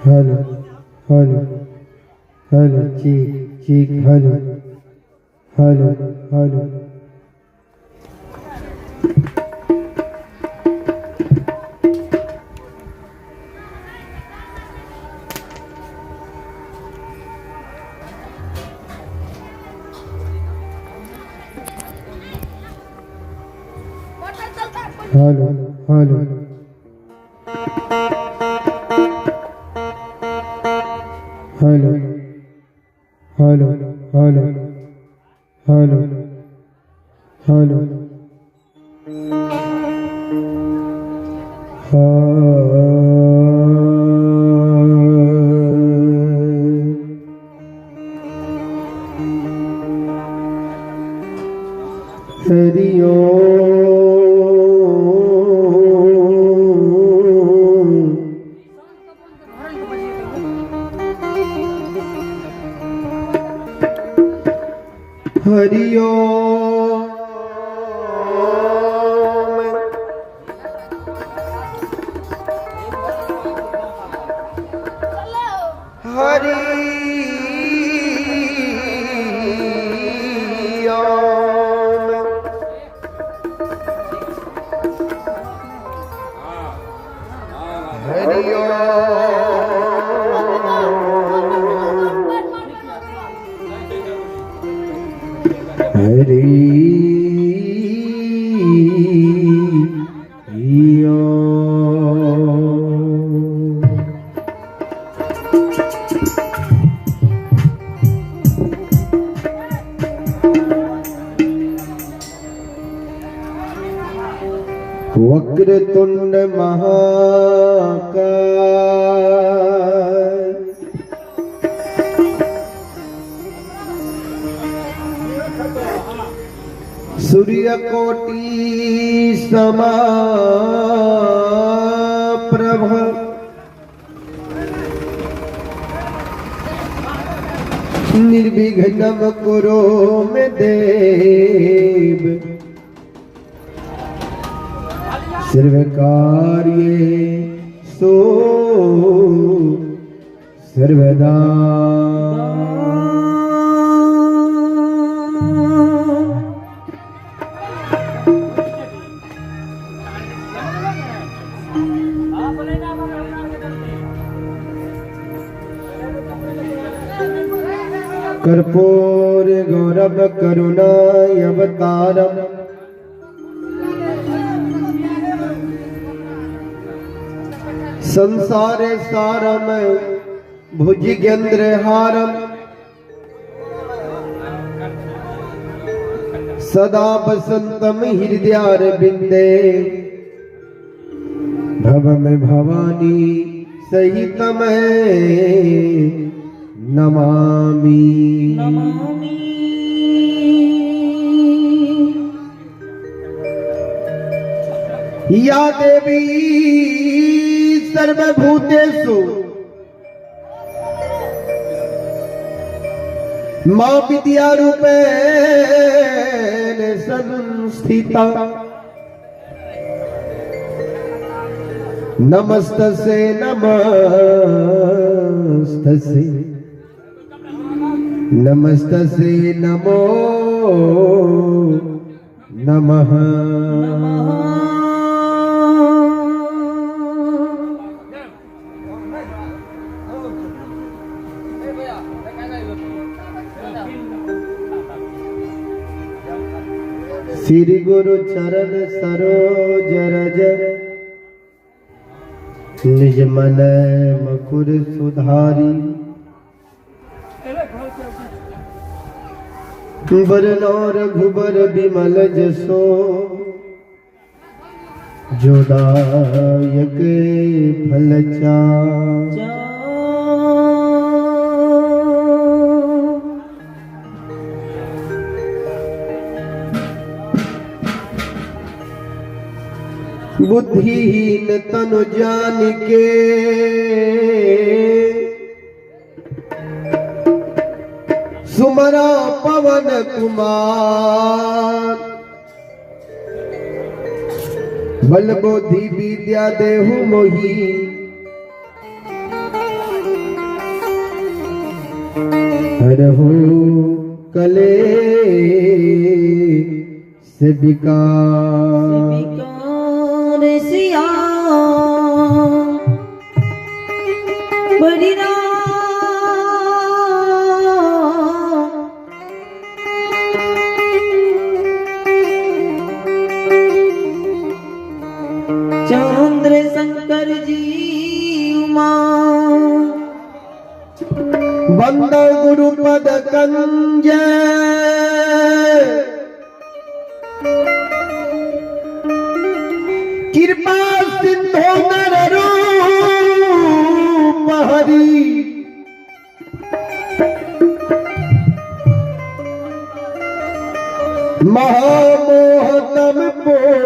Hello hello hello, check check, hello hello hello. Hello hello hello hello hello hello hello. Hari Om. Hari Om. Hari Om. Hari Om. Hari Om. Vakratunda Mahakaya, सूर्य कोटि समाप्रभ, निर्विघ्नं कुरु मे देव, सर्वकार्ये सो सर्वदा। कर्पूर गौरव करुणावतारम, संसार सारम भुजगेंद्र हारम, सदा बसंतम हृदयारविंदे, भवम भवानी सहितम नमामि। नमामि। या देवी सर्वभूतेषु मां विद्या रूपेण संस्थिता, नमस्तसे नमस्तसे नमस्तसे नमो नमः। श्री गुरु चरण सरोज रज, निज मन मकुर सुधारी, बरनौ रघुबर बिमल जसो, जोदायक फल चार। बुद्धिहीन तनु जान के, सुमति सुमरा पवन कुमार। बल बुद्धि विद्या देहु मोहि, हरहु कले से विकार। सिया बड़ी चंद्र शंकर जी उमा। बंद गुरु पद कंज, कृपा सिंधु नर रूप हरि। महामोह तम पूंज,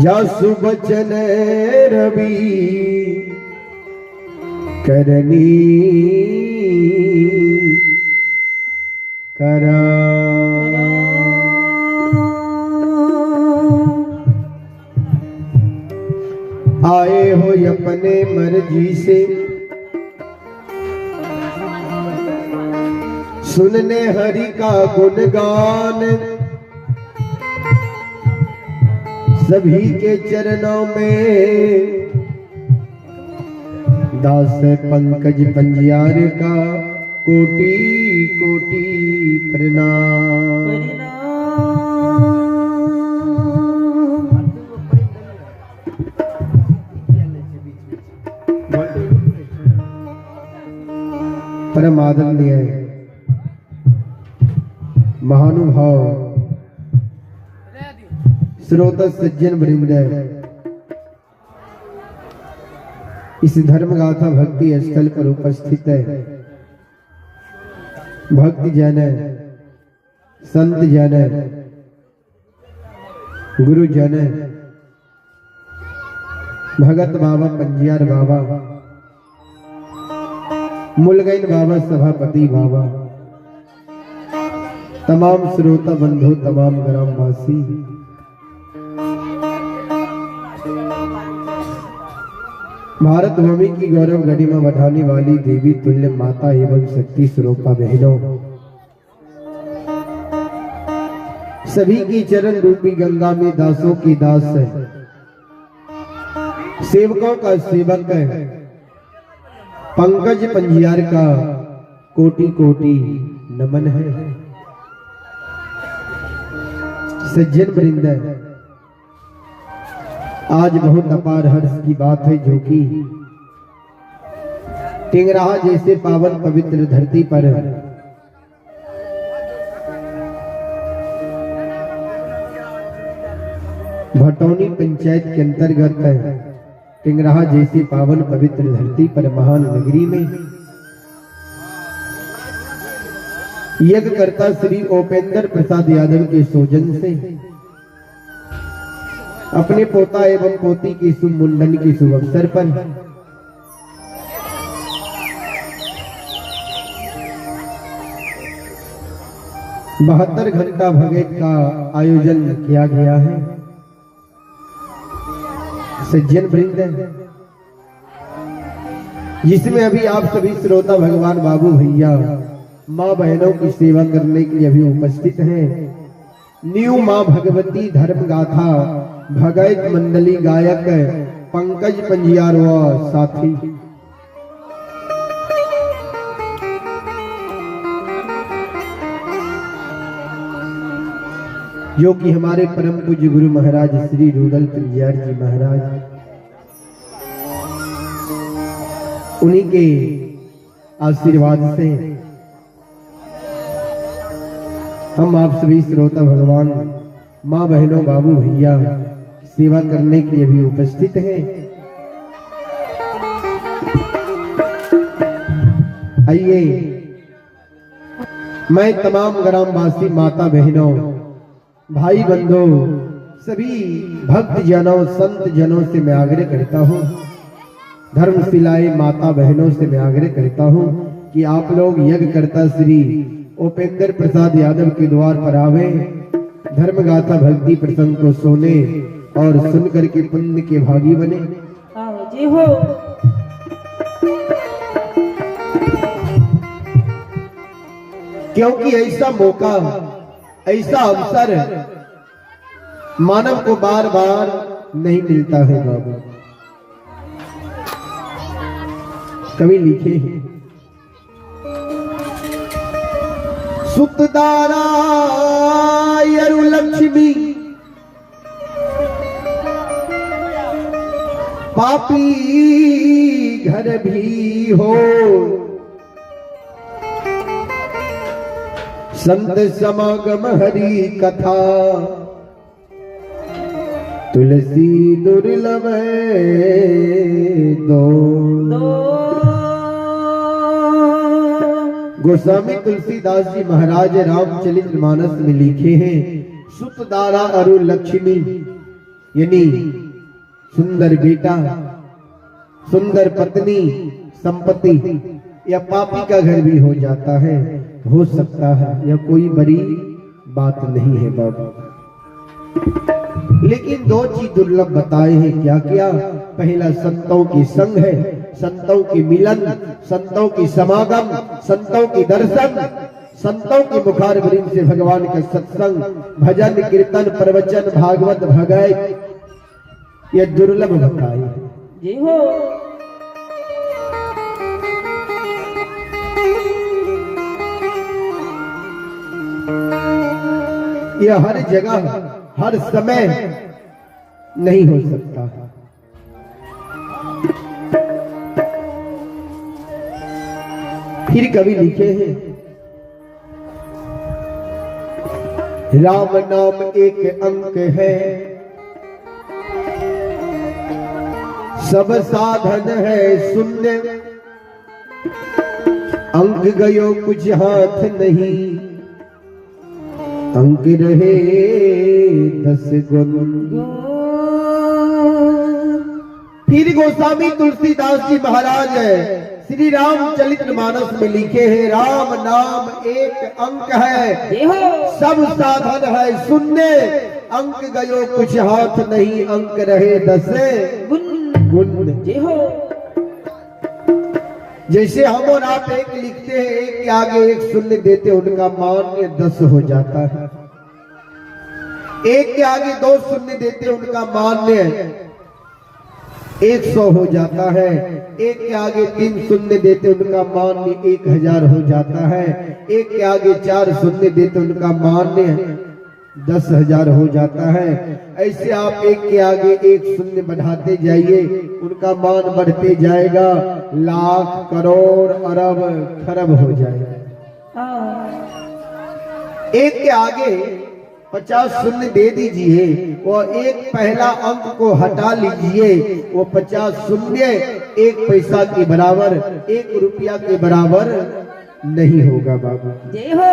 जासु बचन रवि करनी करा। आए हो अपने मर्जी से सुनने हरि का गुणगान, सभी के चरणों में दास पंकज पंजियार का कोटि कोटि प्रणाम। परम आदरणीय महानुभाव श्रोता सज्जन वृंद, इस धर्मगाथा भक्ति स्थल पर उपस्थित है भक्त जन, संत जन, गुरु जन, भगत बाबा, पंजियार बाबा, मुलगैन बाबा, सभापति बाबा, तमाम श्रोता बंधु, तमाम ग्रामवासी, भारत भूमि की गौरव गरिमा बढ़ाने वाली देवी तुल्य माता एवं शक्ति स्वरूपा बहनों, सभी की चरण रूपी गंगा में दासों की दास है, सेवकों का सेवक है, पंकज पंजियार का कोटि कोटि नमन है। सज्जन वृंद, आज बहुत अपार हर्ष की बात है जो कि टेंगराहा जैसे पावन पवित्र धरती पर भटौनी पंचायत के अंतर्गत टेंगराहा जैसी पावन पवित्र धरती पर महान नगरी में यज्ञकर्ता श्री उपेंद्र प्रसाद यादव के सौजन्य से अपने पोता एवं पोती के शुभ मुंडन के शुभ अवसर पर 72 घंटा भगत का आयोजन किया गया है। सज्जन वृंद, जिसमें अभी आप सभी श्रोता भगवान बाबू भैया माँ बहनों की सेवा करने के लिए अभी उपस्थित हैं। न्यू माँ भगवती धर्म गाथा भगत मंडली गायक पंकज पंजियार व साथी। जो कि हमारे परम पूज्य गुरु महाराज श्री रुदल पंजियार जी महाराज, उन्हीं के आशीर्वाद से हम आप सभी श्रोता भगवान माँ बहनों बाबू भैया सेवा करने के लिए भी उपस्थित हैं। आइए मैं तमाम ग्रामवासी माता बहनों भाई बंधु सभी भक्त जनों संत जनों से मैं आग्रह करता हूं, धर्मशिलाएं माता बहनों से मैं आग्रह करता हूं कि आप लोग यज्ञकर्ता श्री उपेंद्र प्रसाद यादव के द्वार पर आवे, धर्म गाथा भक्ति प्रसंग को सुने और सुन करके पुण्य के भागी बने। आओ जी हो। क्योंकि ऐसा मौका, ऐसा अवसर मानव को बार बार नहीं मिलता है बाबू। कवि लिखे हैं, सुतदारा यरु लक्ष्मी पापी घर भी हो, संत समागम हरि कथा तुलसी दुर्लभ दो। गोस्वामी तुलसीदास जी महाराज रामचरित मानस में लिखे हैं, सुतदारा अरु लक्ष्मी, यानी सुंदर बेटा, सुंदर पत्नी, संपत्ति, या पापी का घर भी हो जाता है, हो सकता है, यह कोई बड़ी बात नहीं है बाबू। लेकिन दो चीज दुर्लभ बताए हैं, क्या क्या? पहला संतों की संग है, संतों की मिलन, संतों की समागम, संतों की दर्शन, संतों के मुखारवृंद से भगवान का सत्संग, भजन, कीर्तन, प्रवचन, भागवत, भगवत, यह दुर्लभ बताए हैं। जी हो। यह हर जगह हर समय नहीं हो सकता। फिर कवि लिखे हैं, राम नाम एक अंक है, सब साधन है शून्य, अंक गयो कुछ हाथ नहीं, अंक रहे 10 गुण। फिर गोस्वामी तुलसीदास जी महाराज श्री रामचरित मानस में लिखे हैं, राम नाम एक अंक है, सब साधन है शून्य, अंक गयो कुछ हाथ नहीं, अंक रहे 10 गुण। जैसे हम और आप एक लिखते हैं, एक के आगे एक शून्य देते, उनका मान 10 हो जाता है। एक के आगे 2 शून्य देते, उनका मान्य 100 हो जाता है। एक के आगे 3 शून्य देते, उनका मान्य 1000 हो जाता है। एक के आगे 4 शून्य देते, उनका मान्य 10,000 हो जाता है। ऐसे आप एक के आगे 1 शून्य बढ़ाते जाइए, उनका मान बढ़ते जाएगा, लाख करोड़ अरब खरब हो जाएगा। एक के आगे 50 शून्य दे दीजिए, वो एक पहला अंक को हटा लीजिए, वो 50 शून्य 1 पैसा के बराबर, 1 रुपया के बराबर नहीं होगा बाबू। जय हो।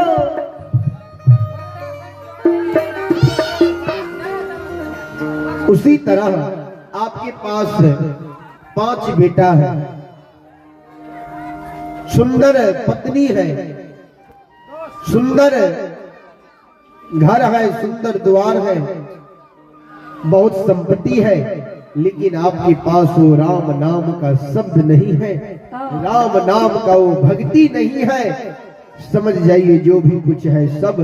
उसी तरह आपके पास 5 बेटा है, सुंदर पत्नी है, सुंदर घर है, सुंदर द्वार है, बहुत संपत्ति है, लेकिन आपके पास वो राम नाम का शब्द नहीं है, राम नाम का वो भक्ति नहीं है। समझ जाइए जो भी कुछ है सब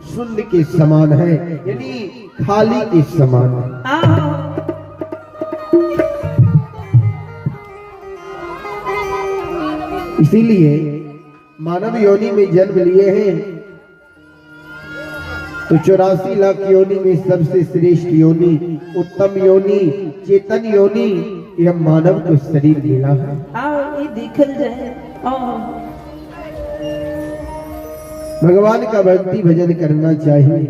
शून्य के समान है, यानी खाली के समान है। इसीलिए मानव योनि में जन्म लिए हैं तो 84 लाख योनि में सबसे श्रेष्ठ योनि, उत्तम योनि, चेतन योनि, यह मानव को शरीर मिला है। आओ ये दिखल जाए। भगवान का भक्ति भजन करना चाहिए,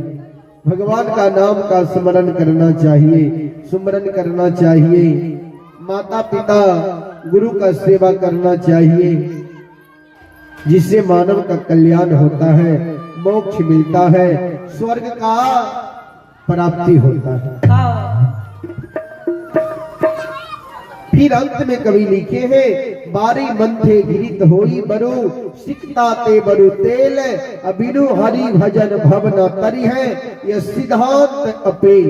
भगवान का नाम का स्मरण करना चाहिए, सुमरन करना चाहिए, माता पिता गुरु का सेवा करना चाहिए, जिससे मानव का कल्याण होता है, मोक्ष मिलता है, स्वर्ग का प्राप्ति होता है। फिर फिर अंत में कवि लिखे हैं, बारी मंथे घृत होई बरु, सिकता ते बरु तेल, अबिनु हरि भजन भव न तरी है, यह सिद्धांत अपेल।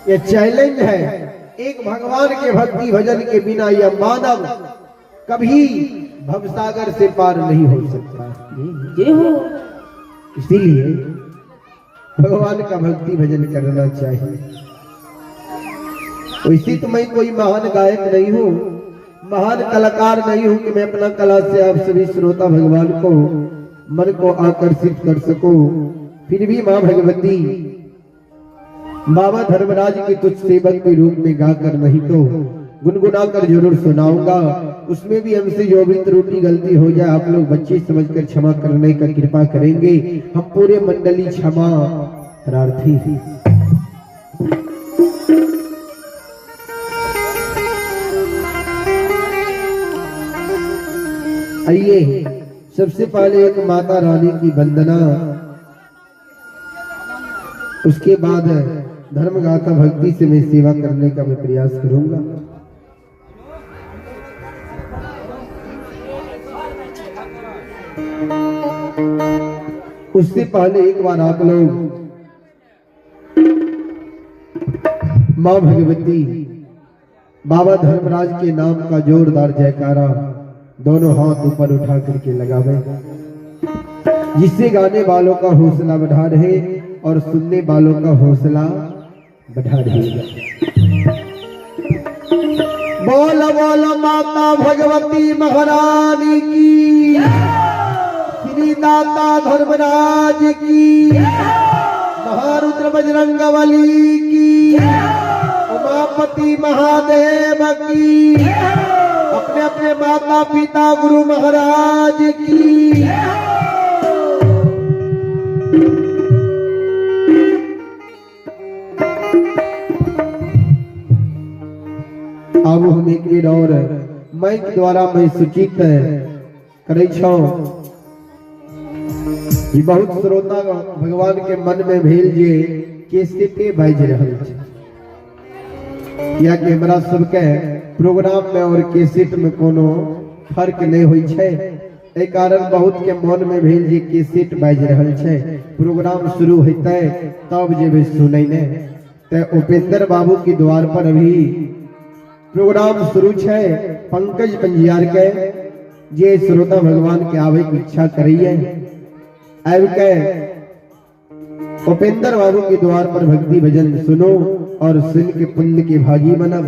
यह चैलेंज है, एक भगवान के भक्ति भजन के बिना यह मानव कभी भवसागर से पार नहीं हो सकता। जय हो। इसीलिए भगवान का भक्ति भजन करना चाहिए। वैसे तो मैं कोई महान गायक नहीं हूँ, महान कलाकार नहीं हूँ कि मैं अपना कला से आप सभी श्रोता भगवान को मन को आकर्षित कर सकूं। फिर भी माँ भगवती बाबा धर्मराज के तुझ सेवक के रूप में गाकर नहीं तो गुनगुनाकर जरूर सुनाऊंगा। उसमें भी हमसे जो भी त्रुटि गलती हो जाए आप लोग बच्चे समझकर क्षमा करने का कृपा करेंगे। हम पूरे मंडली क्षमा प्रार्थी। आइए सबसे पहले एक माता रानी की वंदना, उसके बाद धर्म गाथा भक्ति से मैं सेवा करने का मैं प्रयास करूंगा। उससे पहले एक बार आप लोग मां भगवती बाबा धर्मराज के नाम का जोरदार जयकारा दोनों हाथ ऊपर उठा करके लगावे, जिससे गाने वालों का हौसला बढ़ा रहे और सुनने वालों का हौसला बढ़ा रहेगा। बोल बोल माता भगवती महारानी की, श्री दाता धर्मराज की, महारुद्र बजरंगबली की, उमापति महादेव की, अपने अपने माता पिता गुरु महाराज की। अब हम एक बेर और माइक द्वारा मैं सूचित करै छौ। बहुत श्रोता भगवान के मन में भेल जे कैसेटे बाजि रहल छै, कियाकि हमरा सबके प्रोग्राम में और कैसेट में कोनो फर्क नहीं होइ छै। एहि कारण बहुत के मन में भेल जे कैसेट बाजि रहल छै, प्रोग्राम शुरू होतै तब जेबै सुनै ने। ते उपेंद्र बाबू के द्वार पर अभी प्रोग्राम शुरू छै पंकज पंजियार के, जे श्रोता भगवान के आवे की इच्छा करिए आबि के उपेंद्र बाबू के द्वार पर भक्ति भजन सुनो और सुन के पुण्य के भागी बनब।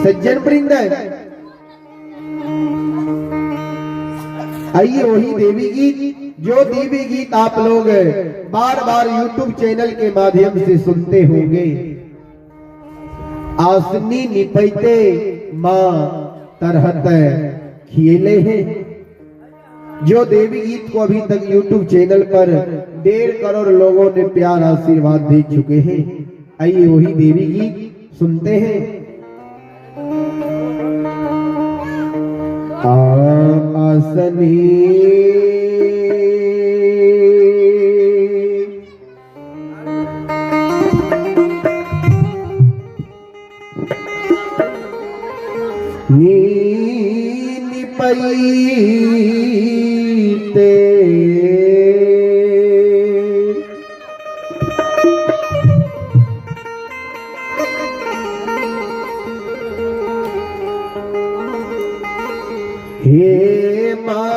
सज्जन वृंद, आइए वही देवी गीत, जो देवी गीत आप लोग बार बार YouTube channel के माध्यम से सुनते होंगे। आसनी निपैते माँ तरहत खियले हैं, जो देवी गीत को अभी तक YouTube channel पर 1.5 करोड़ लोगों ने प्यार आशीर्वाद दे चुके हैं। आइए वही देवी गीत सुनते हैं। आसनी निपैते हे माँ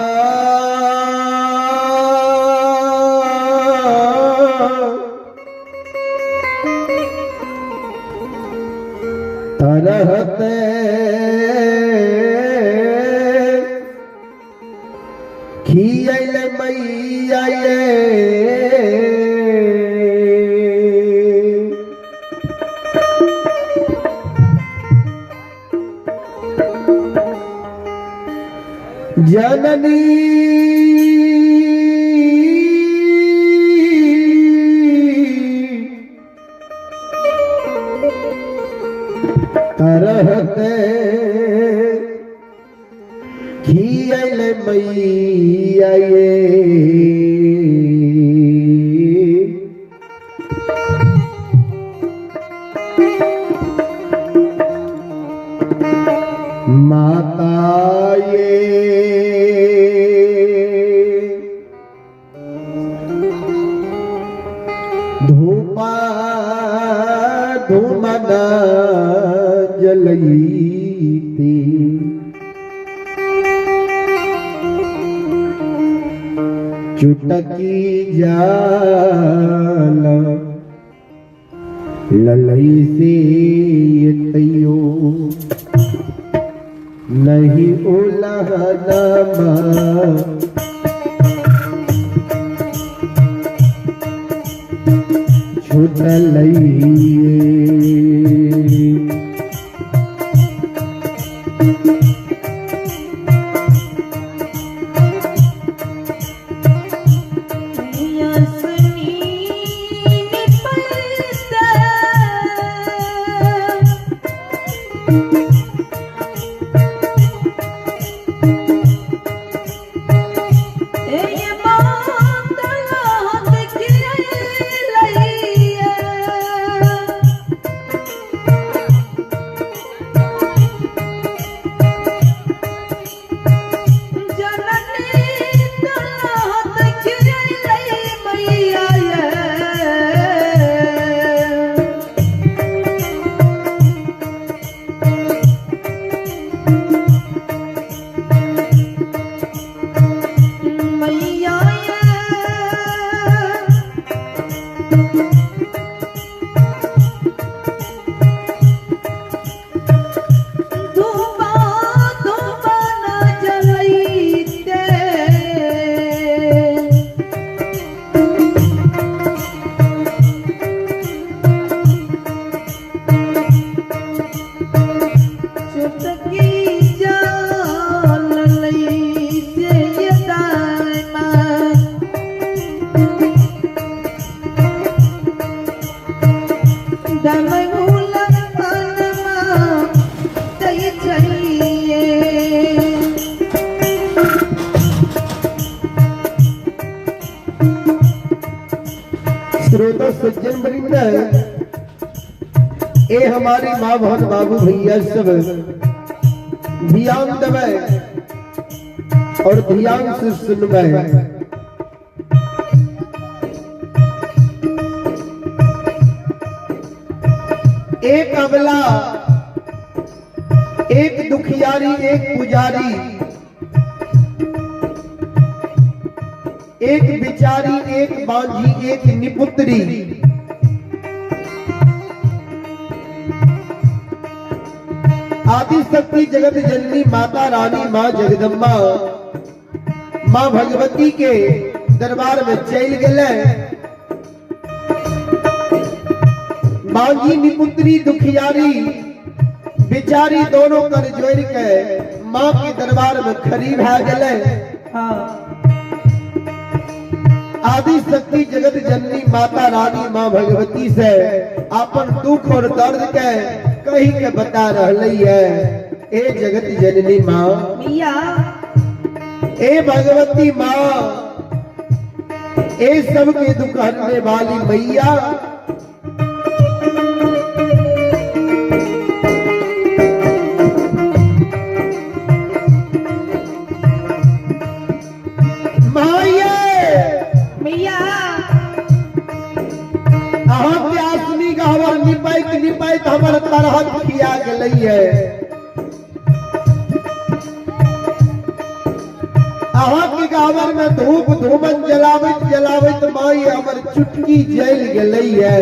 तरहते खियल मैया ये, जननी तरहते खियल मैया ये। धूपा धूमन जलईती चुटकी जाल ललई से तैयो नहीं उलहनमा छुटलई। श्रोता सज्जन वृंद, ए हमारी माँ बहन बाबू भैया सब ध्यान दवे और ध्यान से सुनवे। एक अबला, एक दुखियारी, एक पुजारी, एक बिचारी, एक बांझी, एक निपुत्री, आदि शक्ति जगत जननी माता रानी माँ जगदम्बा माँ भगवती के दरबार में चल गए। बांझी निपुत्री दुखियारी बिचारी दोनों कर जोड़ के माँ के दरबार में खड़ी भा गए। आदि शक्ति जगत जननी माता रानी माँ भगवती से अपन दुख और दर्द के कही के बता रही है। ए जगत जननी माँ, ए भगवती माँ, ए सबके दुख हरने वाली मैया, निपाइत हमर तरहत खिया गेलै है। अहाँ के गावर में धूप धूमन जलावत जलावत माई हमर चुटकी जल गेलै है।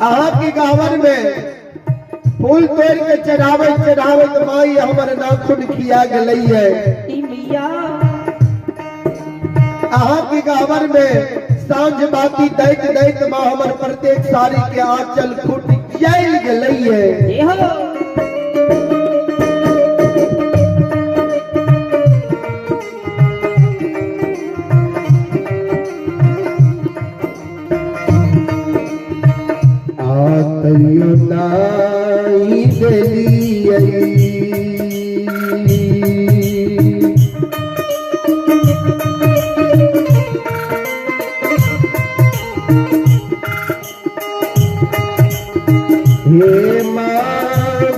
अहाँ के गावर में फूल तोड़ के चढ़ावत चढ़ावत माई हमर नाखून खिया गेलै है। अहाँ के गावर में सांझ बाती दैत दैत माँ हमर प्रत्येक साड़ी के आंचल फूट जल गेलै है। आतयो नाई देलियै हे माँ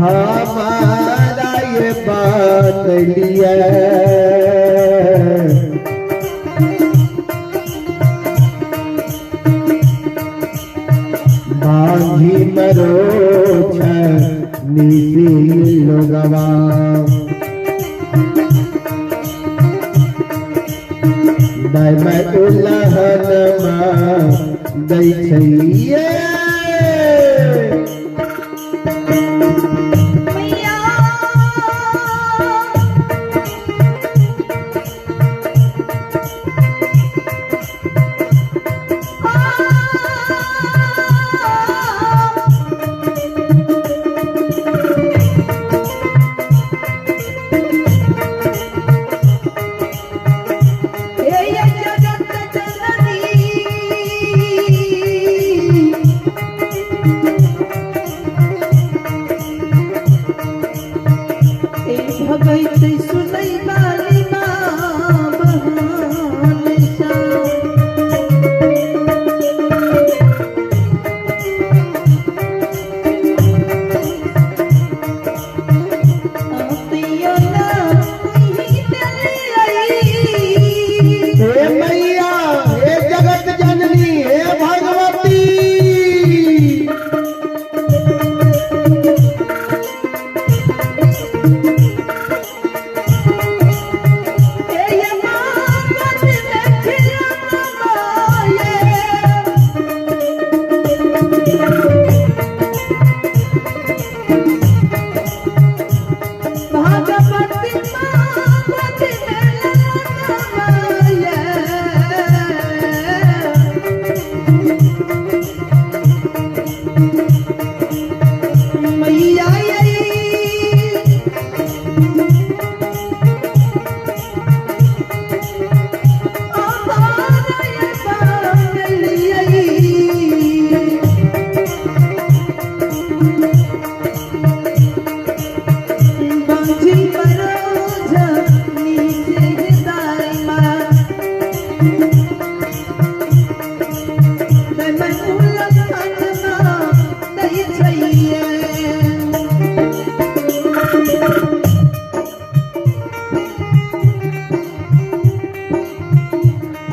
हमारा ये बात लिया बांझी मरो निसी लोगवा दाई उलहन दै छैये।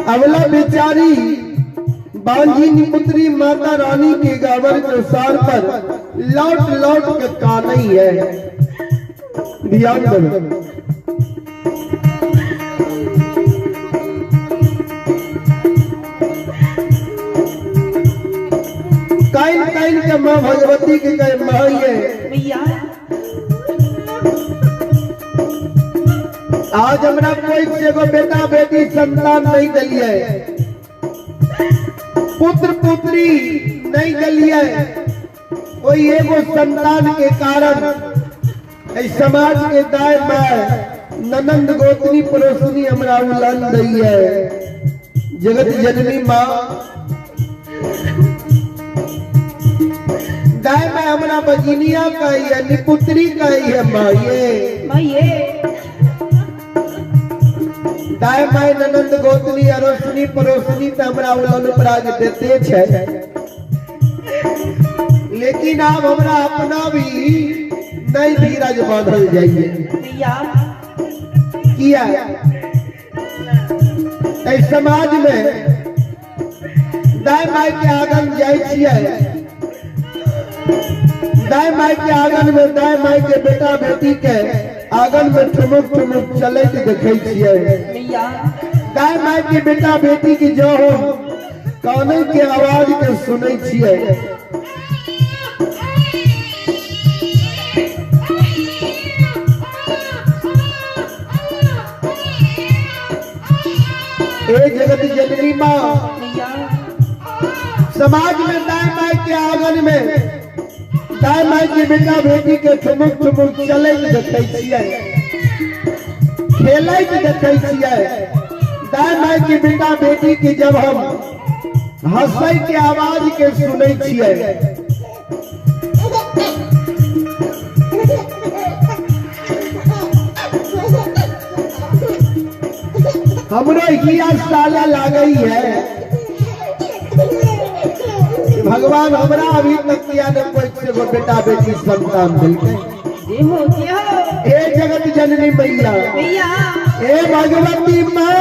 अवला बेचारी बांझी निपुत्री माता रानी के गावर के सार पर लौट लौट के कानई है। ध्यान दो। काइन काइन के माँ भगवती के गए माँ मैया आज हमरा कोई से एगो बेटा बेटी संतान नहीं दिलिए, पुत्र पुत्री नहीं दिलिए, कोई एगो संतान के कारण इस समाज के दाएं बाएं ननंद गोतनी पड़ोसनी हमरा उलन दी है। जगत जननी माँ दाएं बाएं हमरा बजिनिया कही है, निपुत्री कही है, माँ ये दाएं बाएं ननंद गोतनी अड़ोसनी पड़ोसनी तो हमरा उलन पराग देते छे, लेकिन अब हमरा अपना भी नहीं धीरज बांधल जाइए। किया इस समाज में दाएं बाएं के आंगन जाए छिए, दाएं बाएं के आंगन में दाएं बाएं के बेटा बेटी के आंगन में ठुमुक ठुमुक चलत देखे छिए। दाएं बाएं के बेटा बेटी की जो हो काने के आवाज के सुनै छिए। ए जगत जननी माँ समाज में दाएं बाएं के आंगन में दाएं बाएं के बेटा बेटी के ठुमुक ठुमुक चलत देखे छिए, खेलत देखे छिए। दाएं बाएं के बेटा बेटी के जब हम हंसै के आवाज के सुनै छिए, हमरो हिया साला लागई है भगवान हमरा अभी तक किया न कोई से गो बेटा बेटी संतान दिलकै। जय हो, जय हो। हे जगत जननी मैया, मैया, हे भगवती माँ।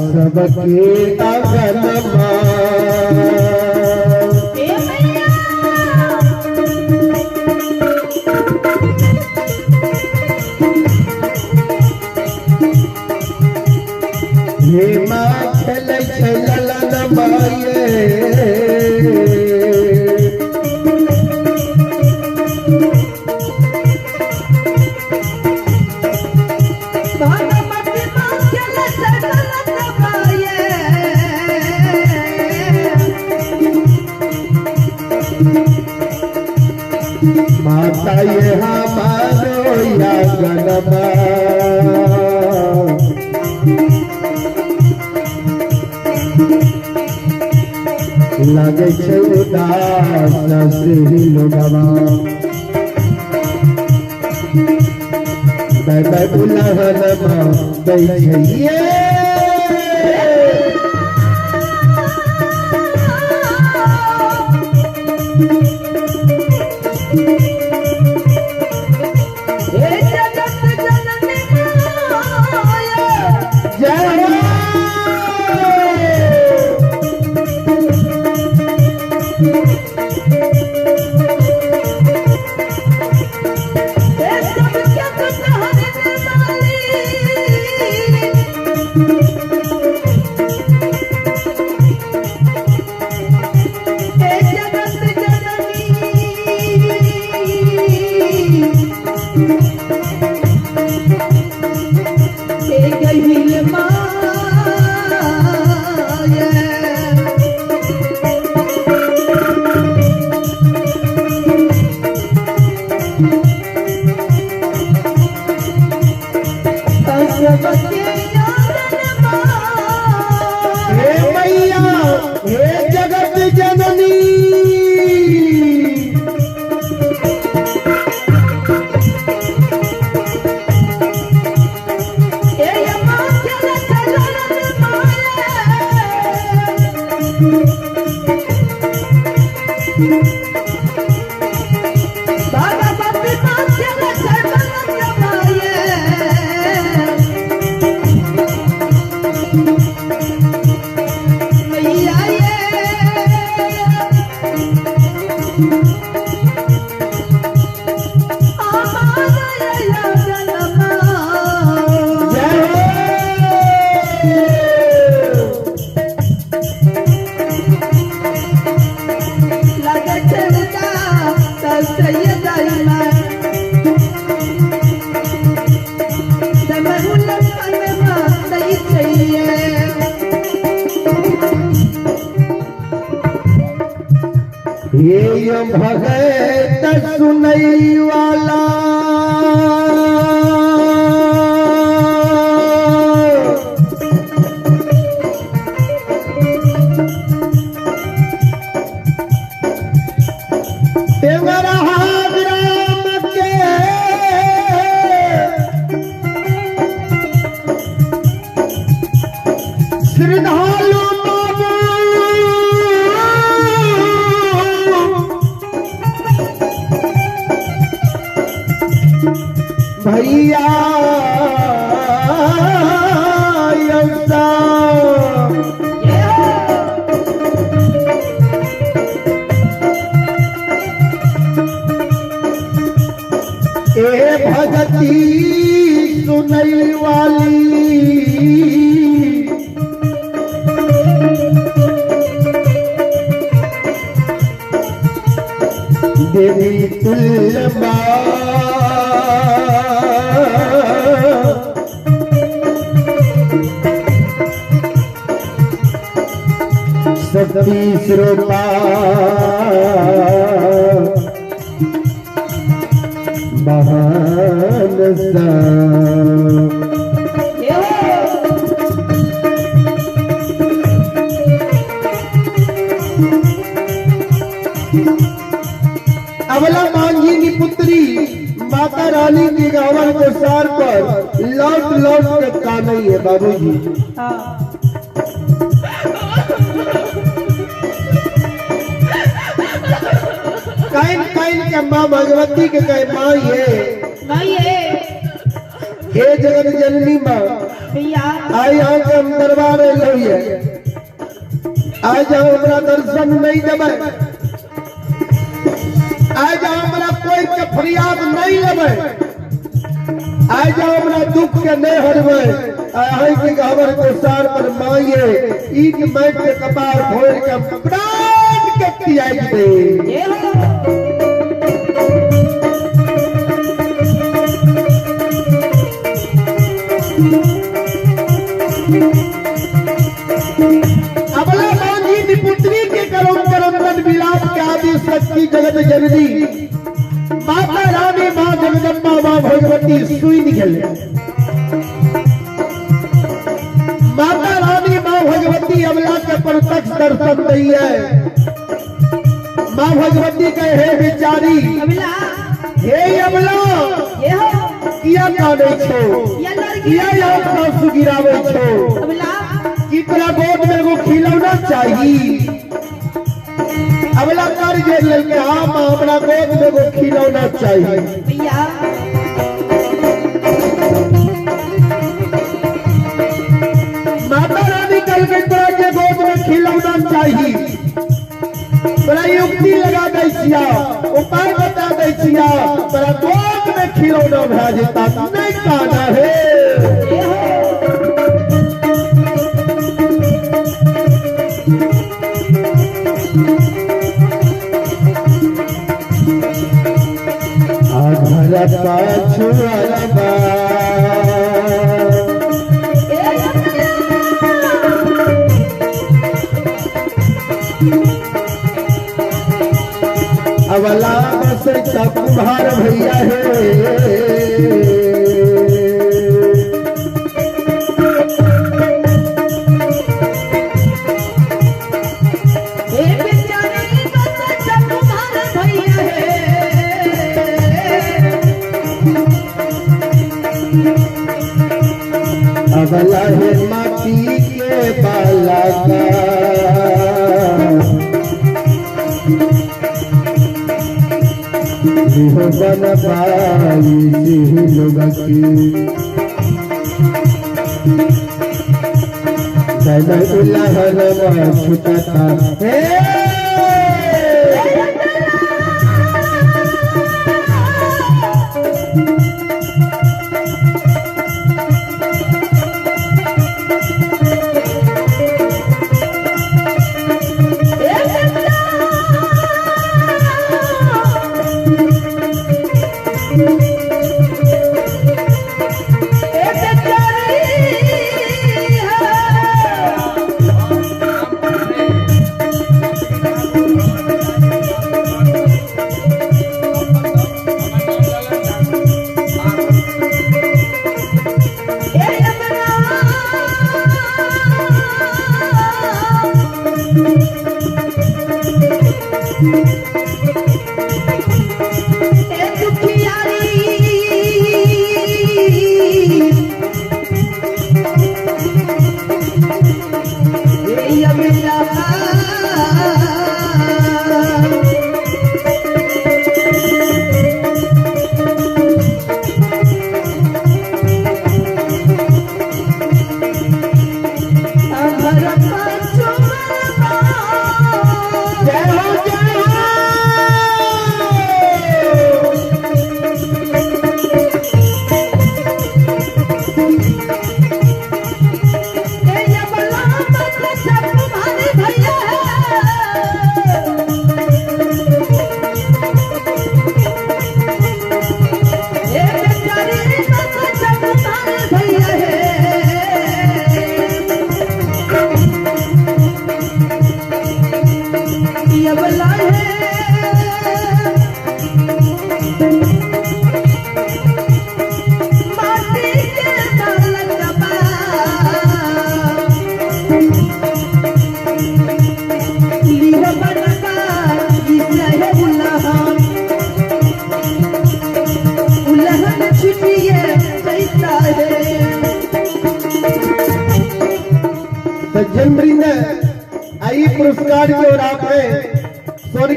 सबके अगनमा ए मैया, हे माँ खेलै छै ललन माये। भगवती माँ खेलै छै ललन माये। माता ये हमारो या गनमा। लगे छै उदास से लोगवा दै उलहनमा दै छै ये। हे जगत जननी माया, जय हो। हे सबके दुख हरने वाली। हे जगत जननी, हे गहिल माया। सबके आंगन माँ। हे मैया, हे जगत जननी। हे अम्मा खेलै छै ललन माया। भगवती माँ खेलै छै ललन माया। मैया ये, हमारा आंगन माँ। जय हो। लगै छै उदास से दाई माँ। दमहुल पनमा दै छै ये। हे भगत सुनई वाला। राम के श्रद्धालु बाबू भैया ए भगती सुनई वाली देवी तुल्य शक्ति श्रोता महान सा। अबला मांझी की पुत्री माता रानी के गावन के सार पर लौट लौट के का नहीं है बाबूजी। काइन काइन के माँ भगवती के कहे माँ ये हे जगत जननी माँ आई आओ के हम दरबार में आ जाओ हमारा दर्शन नहीं देवे, आ जाओ हमारा कोई के फरियाद नहीं लेवे, आ जाओ हमारा दुख के नहीं हरवे। आई के गहवर को सार पर मांगे ईट मैट के कपार फोड़ के प्राण के त्याग दे। अबला मांझी पुत्री के करुण करंदन विलाप के आदि शक्ति जगत जननी माता रानी माँ जगदम्बा माँ भगवती सुई निकले। माता रानी माँ भगवती अबला के प्रत्यक्ष दर्शन दी है। माँ भगवती कहे हे बेचारी हे अबला किया काने छो किया आंसू गिरावे छो कि तोरा गोद में एगो खिलौना चाहिए। अबला कर जे लेके हाँ माँ हमरा गोद में एगो खिलौना चाहिए। माता रानी कल के तोरा के गोद में खिलौना चाहिए, तोरा युक्ति लगा दै छिया उपाय बता दै छिया तोरा गोद में खिलौना भए जेता नहीं काना है। अवला बस कुम्हार भैया है अबला है माटी के बाला का बन पाई लोग की छुटता है।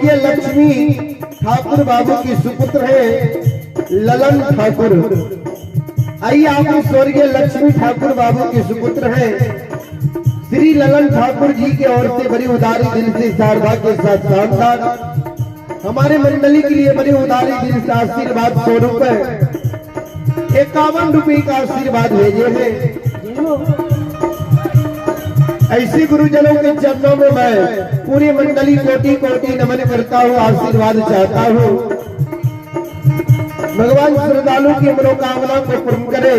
स्वर्गीय लक्ष्मी ठाकुर बाबू की सुपुत्र है ललन ठाकुर। आइए आप स्वर्गीय लक्ष्मी ठाकुर बाबू के सुपुत्र हैं श्री ललन ठाकुर जी के ओर से बड़ी उदारी दिल से शारदा के साथ शानदार हमारे मंडली के लिए बड़ी उदारी दिल से आशीर्वाद 100 रुपए 51 रुपए का आशीर्वाद भेजे हैं। ऐसे गुरुजनों के चरणों में मैं पूरी मंडली कोटि कोटि नमन करता हूँ, आशीर्वाद चाहता हूँ। भगवान श्रद्धालु की मनोकामना को पूर्ण करे।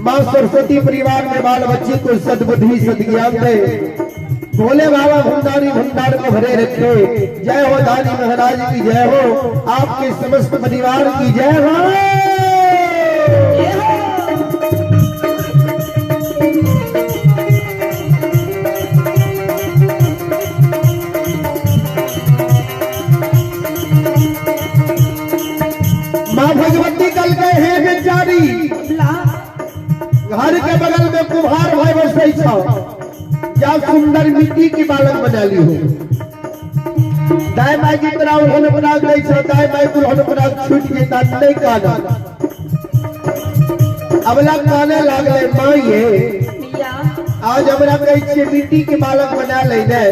माँ सरस्वती परिवार में बाल बच्चे को सद्बुद्धि सद्ज्ञान दे। भोले बाबा भंडारी भंडार को भरे रखे। जय हो दानी महाराज की जय हो, आपके समस्त परिवार की जय हो। माँ भगवती कल गए हैं बेचारी घर के बगल में कुम्हार भाई बसै छौ, जा सुंदर मिट्टी की बालक बना ली हो। दाई माई की तरह उन्होंने बना गई छौ, दाई माई को उन्होंने बना छूट जेता नहीं काना। अबला काने लागले माँ ये आज हमरा कहै छियै मिट्टी के बालक बना ले ने,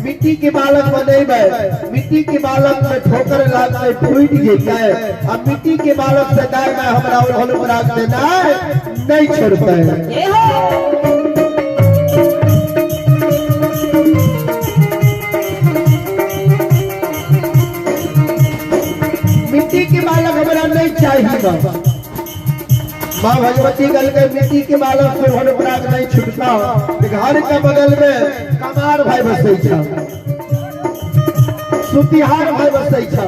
मिट्टी के बालक बनेबै, मिट्टी के बालक में ठोकर लागतै फूटि जेतै। आ मिट्टी के बालक से दाई माई हमरा उन्होंने बना देना नहीं छोड़तै। मिट्टी के बालक हमरा नहीं चाहिए। माँ भगवती गल के मिट्टी के बालक से उन्होंने पराग नहीं छुटता। घर के बगल में कमार भाई बसै छौ, सुतिहार भाई बसै छौ,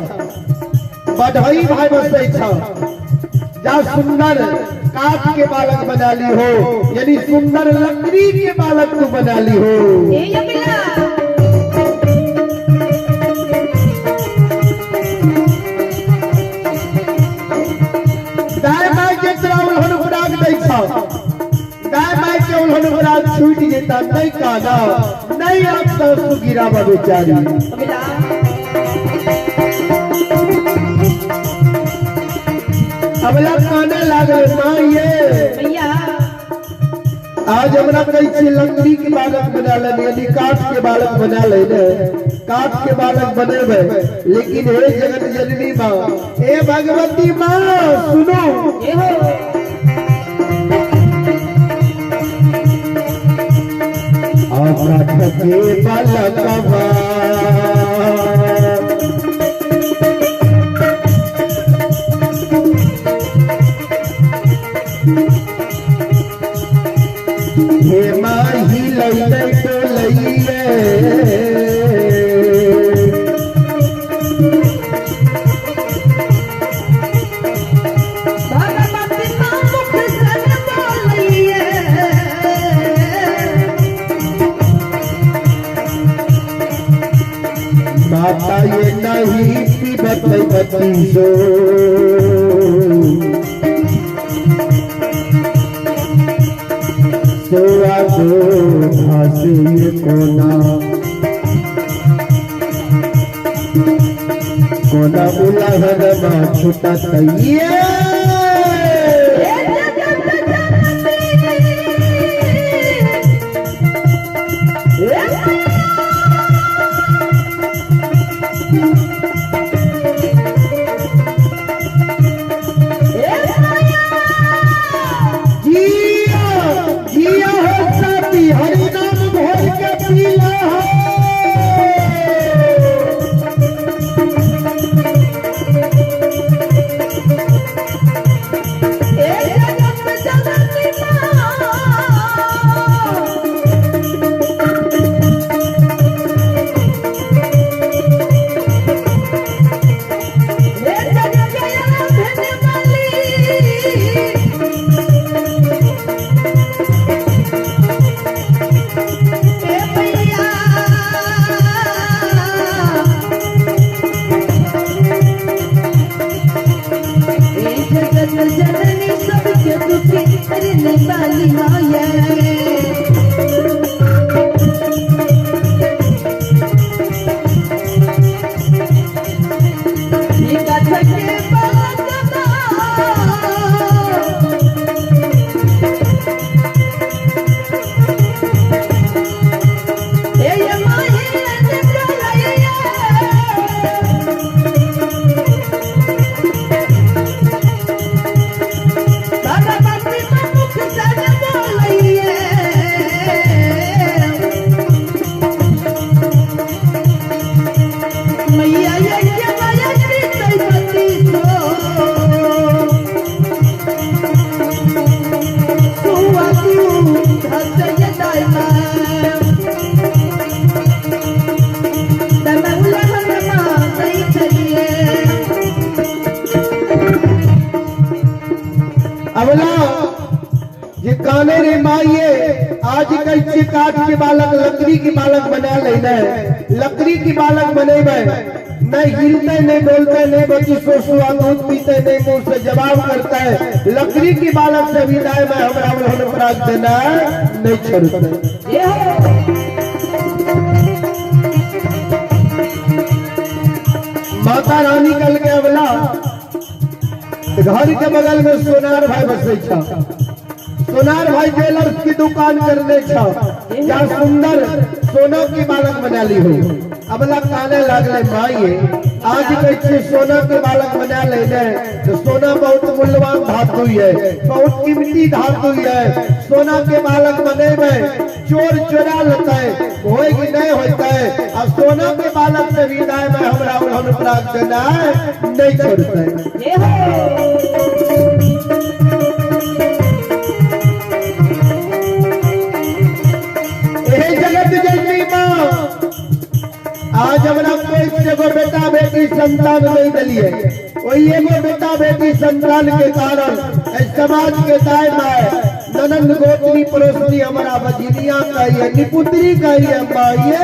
बढ़ई भाई बसै छौ। जा सुंदर काठ के बालक बना ली हो, यानी सुंदर लकड़ी के बालक तू बना ली हो। दाय माय के तोरा उल्हन खुराक दै छौ, दाय माय के उल्हन खुराक छूटि जेता नहीं काना नहीं आप तो सुगिरा बेचारी। अबला काने लागले माँ ये आज हमरा कहै छियै लकड़ी के बालक बना ले, यानी काठ के बालक बना ले ने, काठ के बालक बनेबै। लेकिन हे जगत जननी माँ, हे भगवती माँ सुनो, काठ के बालकवा हे माही लई तो लइए, भगवती माँ मुख सन बोलिए। माता ये नहीं पीबत बतीसो, सोआ दो भासे कोना कोना उलहन मा छुटा तैये। जिया जिया हो साथी हरि नाम घोर के पीला हो। जननी सबके दुखी हरने वाली माया। अबला जे काने रे माइये आज कैसे काठ के बालक लकड़ी के बालक बना लेना है, लकड़ी के बालक बनेबे नहीं हिलते नहीं बोलते नहीं बच्ची सोसुआ दूध पीते नहीं मुंह से जवाब करता है, लकड़ी की बालक से विदाई में हमरा उन्होंने प्राग देना नहीं छोड़ते। माता रानी कल के अबला घर के बगल में सोनार भाई बसे छा, सोनार भाई ज्वेलर्स की दुकान करने छा, क्या सुंदर सोना की बालक बना ली हो। अबला काने लागले माइये आज कैसे सोना के बालक बना लेने, तो सोना बहुत मूल्यवान धातु है, बहुत कीमती धातु है, सोना के बालक बने में चोर चोरा लेता है, होएगी नहीं होता है। अब सोना के बालक से विदाई में हमरा उन्होंने प्राप्त देना नहीं छोड़ता है। जगत जननी माँ आज हमरा कोई एगो बेटा बेटी संतान नहीं दिलिए, वही एगो बेटा बेटी संतान के कारण समाज के दाय माए ननंद गोत्री पड़ोसनी हमारा बजिनिया कहिए निपुत्री कहिए माइये।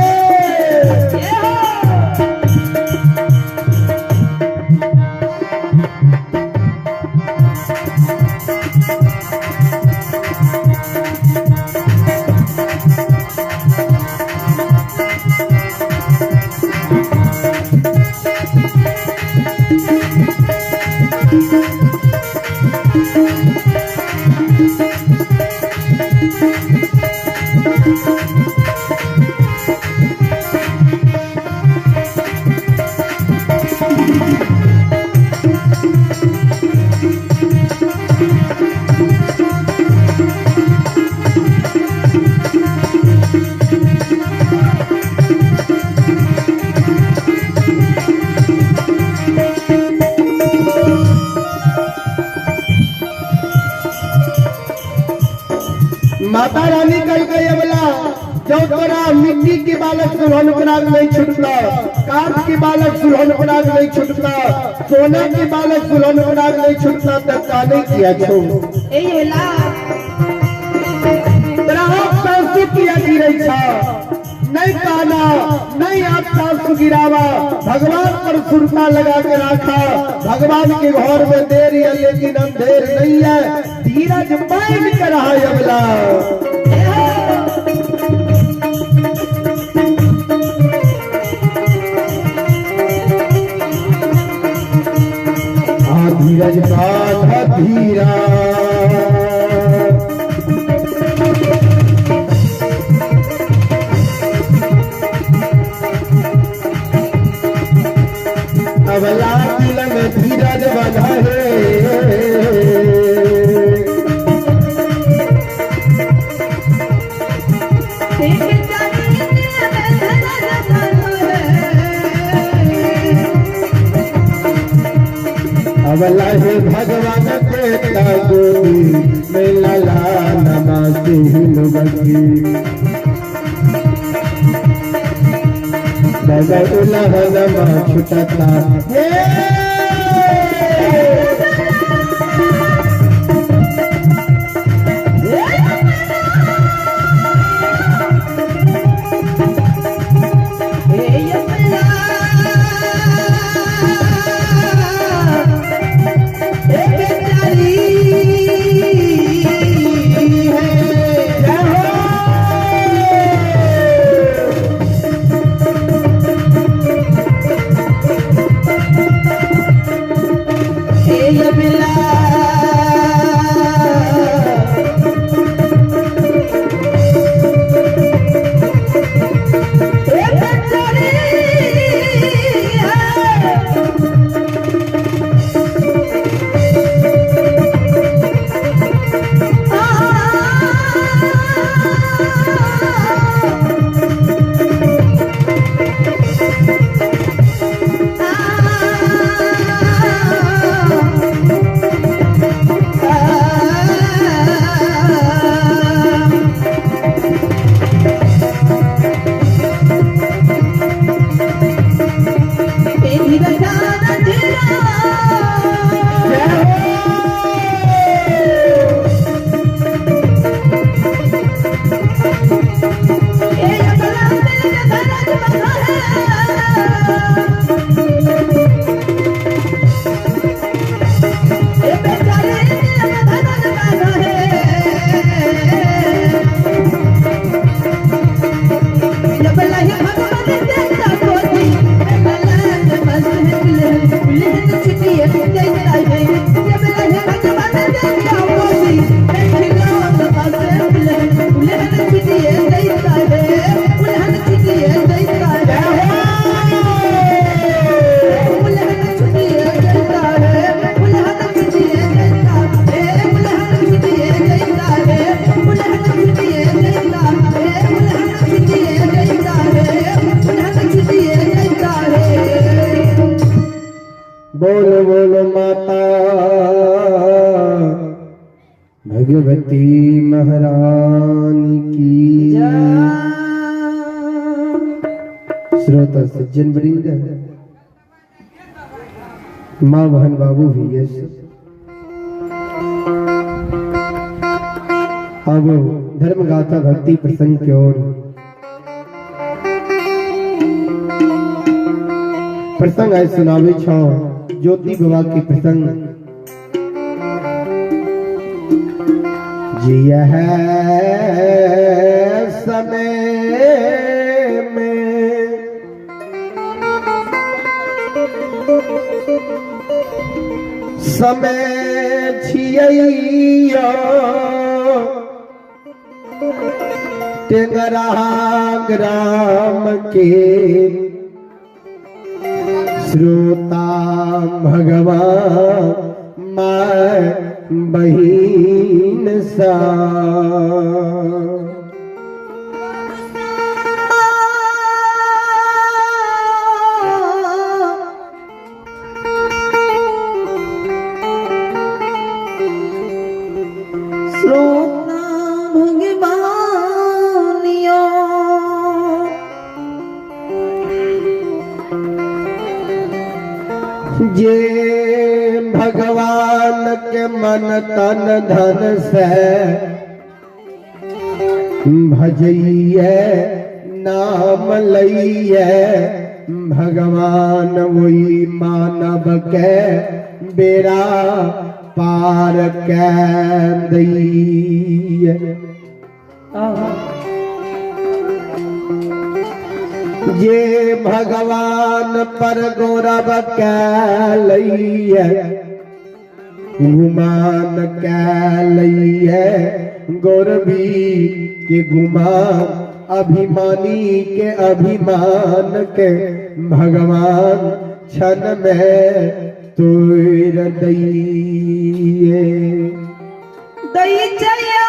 माता रानी कल गई अबला जो तोरा मिट्टी के बालक सुल्हन पराग नहीं छुटता, काठ के बालक सुल्हन पराग नहीं छुटता, सोना के बालक सुल्हन पराग नहीं छुटता, तब का नहीं किया छो तोरा सासु किया गिरे छा नहीं काना नहीं आप सासु गिरावा, भगवान पर सुरता लगा के रखा, भगवान के घर में देर है लेकिन अंधेर नहीं है, धीरज बांध कर रहा है अबला। धीरज बांध धीरा अबला दिल में धीरज बंधा है, अबला हे भगवान के गोदी में लाला नमाज़ लोगकी दादा उलह नमा छुटता हे। बोल बोल माता भगवती महारानी की। श्रोता सज्जन वृंद, माँ बहन बाबू भैया, अब धर्म गाथा भक्ति प्रसंग की ओर प्रसंग आए सुनावे छो ज्योति बाबा के प्रसंग। जी है समय में समय छिया टेंगरा ग्राम के श्रोता भगवान माँ बहिन सा। श्रोता भगवानियो जे भगवान के मन तन धन से भजइए नाम लइए भगवान वही मानव के बेड़ा पार के दैये। जे भगवान पर गौरव कै लइए गुमान कै लइए गौरवी के गुमान अभिमानी के अभिमान के भगवान क्षण में तोड़ दैये। दई चया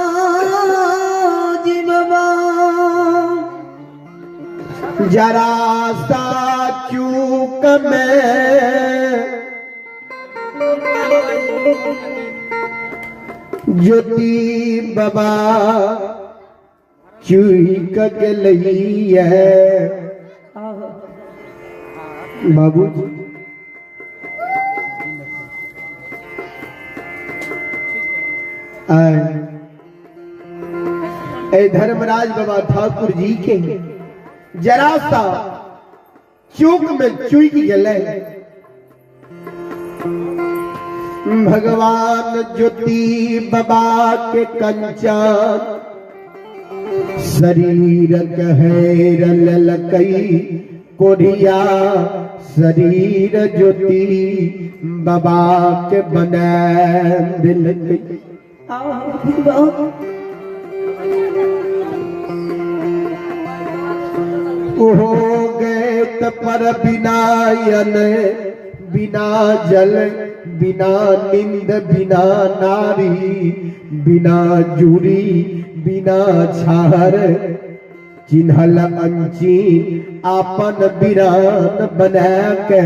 धर्मीराज बाबा जरा सा चूक में ज्योति बाबा चूक के लइए। बाबू ए धर्मराज बाबा ठाकुर जी के जरा सा चूक में चूक गए भगवान ज्योति बाबा के कंचन शरीर कहेर ललकई कोढ़िया शरीर ज्योति बाबा के बना दिलकई। हो गए त पर बिना अन बिना जल बिना निंद बिना नारी बिना जूरी बिना छाहर चिन्हल अंची आपन बिरान बना के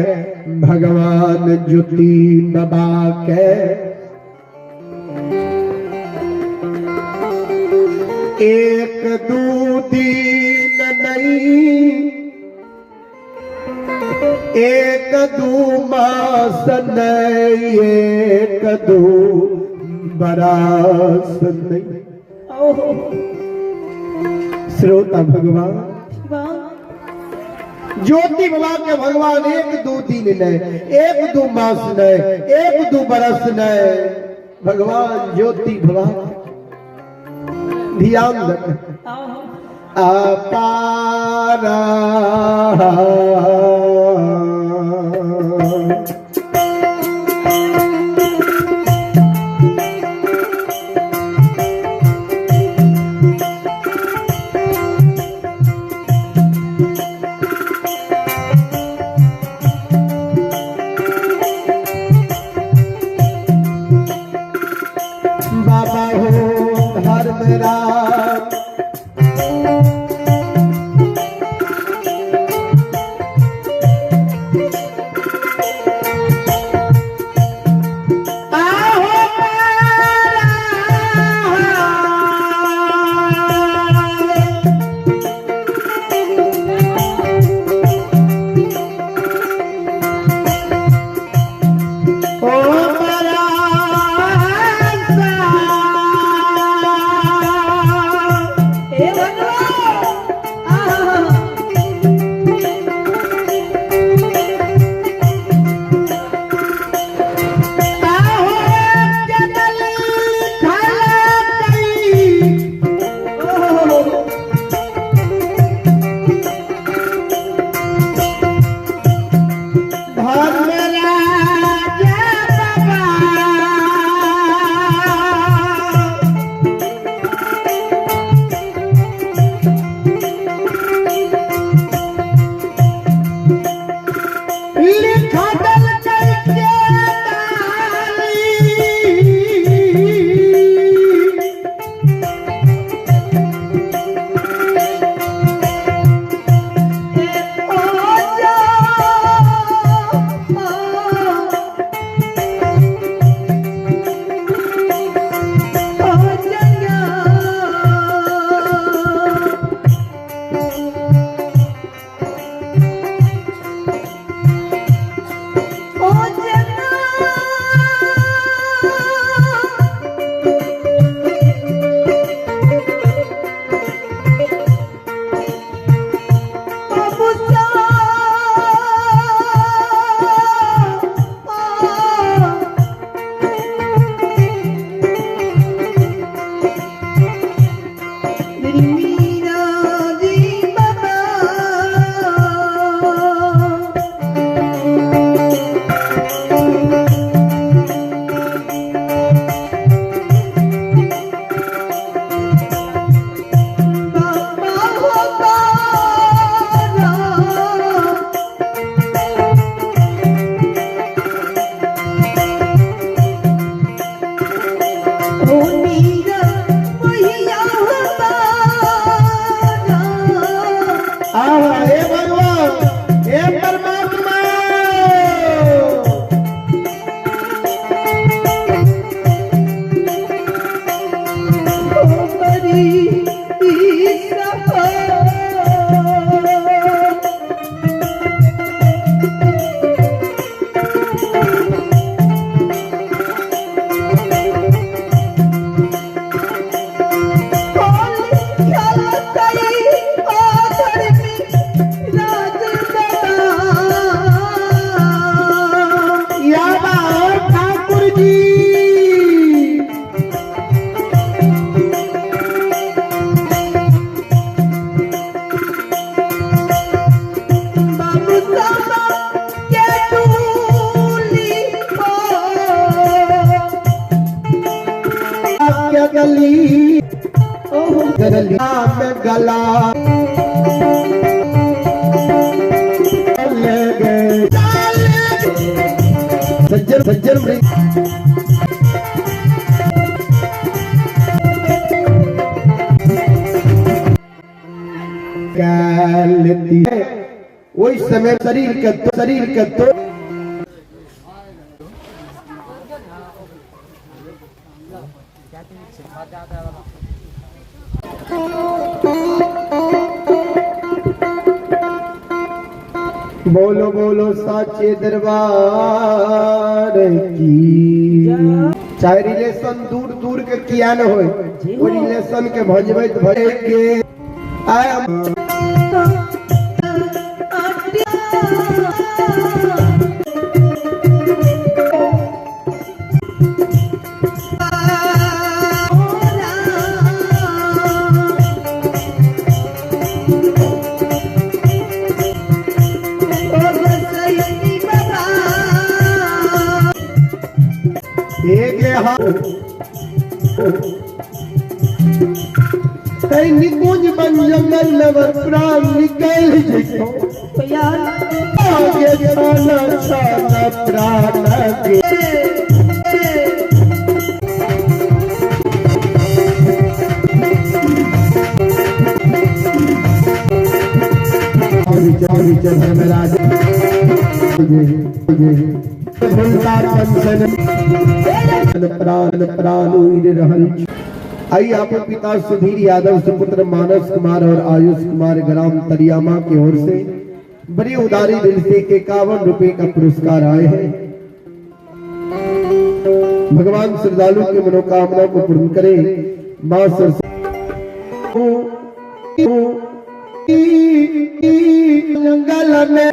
भगवान ज्योति बाबा के। एक दू दिन नहीं एक दू मास नहीं एक दू बरस नहीं। श्रोता भगवान ज्योति बाबा के भगवान एक दू दिन नहीं एक दू मास नहीं एक दू बरस नहीं भगवान ज्योति बाबा ध्यान रख। अपारा राम। गली में गला ले गए सज्जन सज्जन है। वही समय शरीर के तो बोलो बोलो साचे दरबार की। चाहे रिलेशन दूर दूर के किया न हो, वो रिलेशन के भजबे भजे के आए। निकुंज बन जंगल नवर प्राण निकल जइतो आगे छाना छाना प्राण के। विच धर्मराज भूलता कंसन प्राण प्राण उड़ रहल। आई आप पिता सुधीर यादव सुपुत्र मानस कुमार और आयुष कुमार ग्राम तरियामा की ओर से बड़ी उदारी दिल से 51 रुपए का पुरस्कार आए हैं। भगवान श्रद्धालु की मनोकामना को पूर्ण करे। माँ सरस्वती जंगल में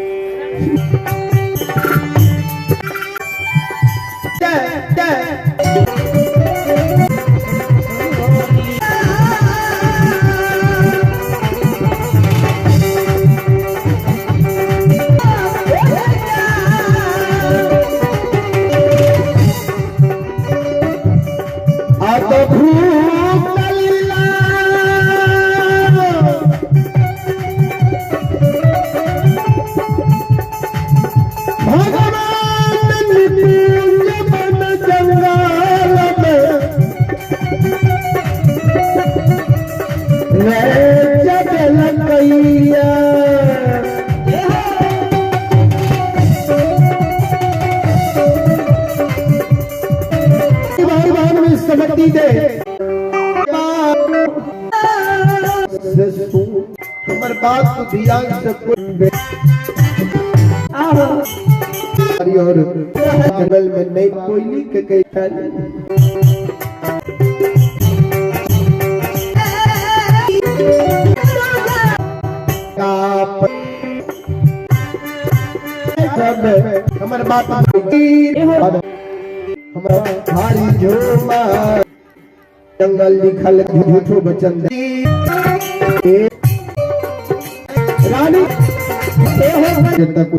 समति दे हमर बात को ध्यान से और जंगल में नहीं कोयली के कई हमर बात हमरा भारी झूमा जंगल लिखल झूठो बचन रानी तक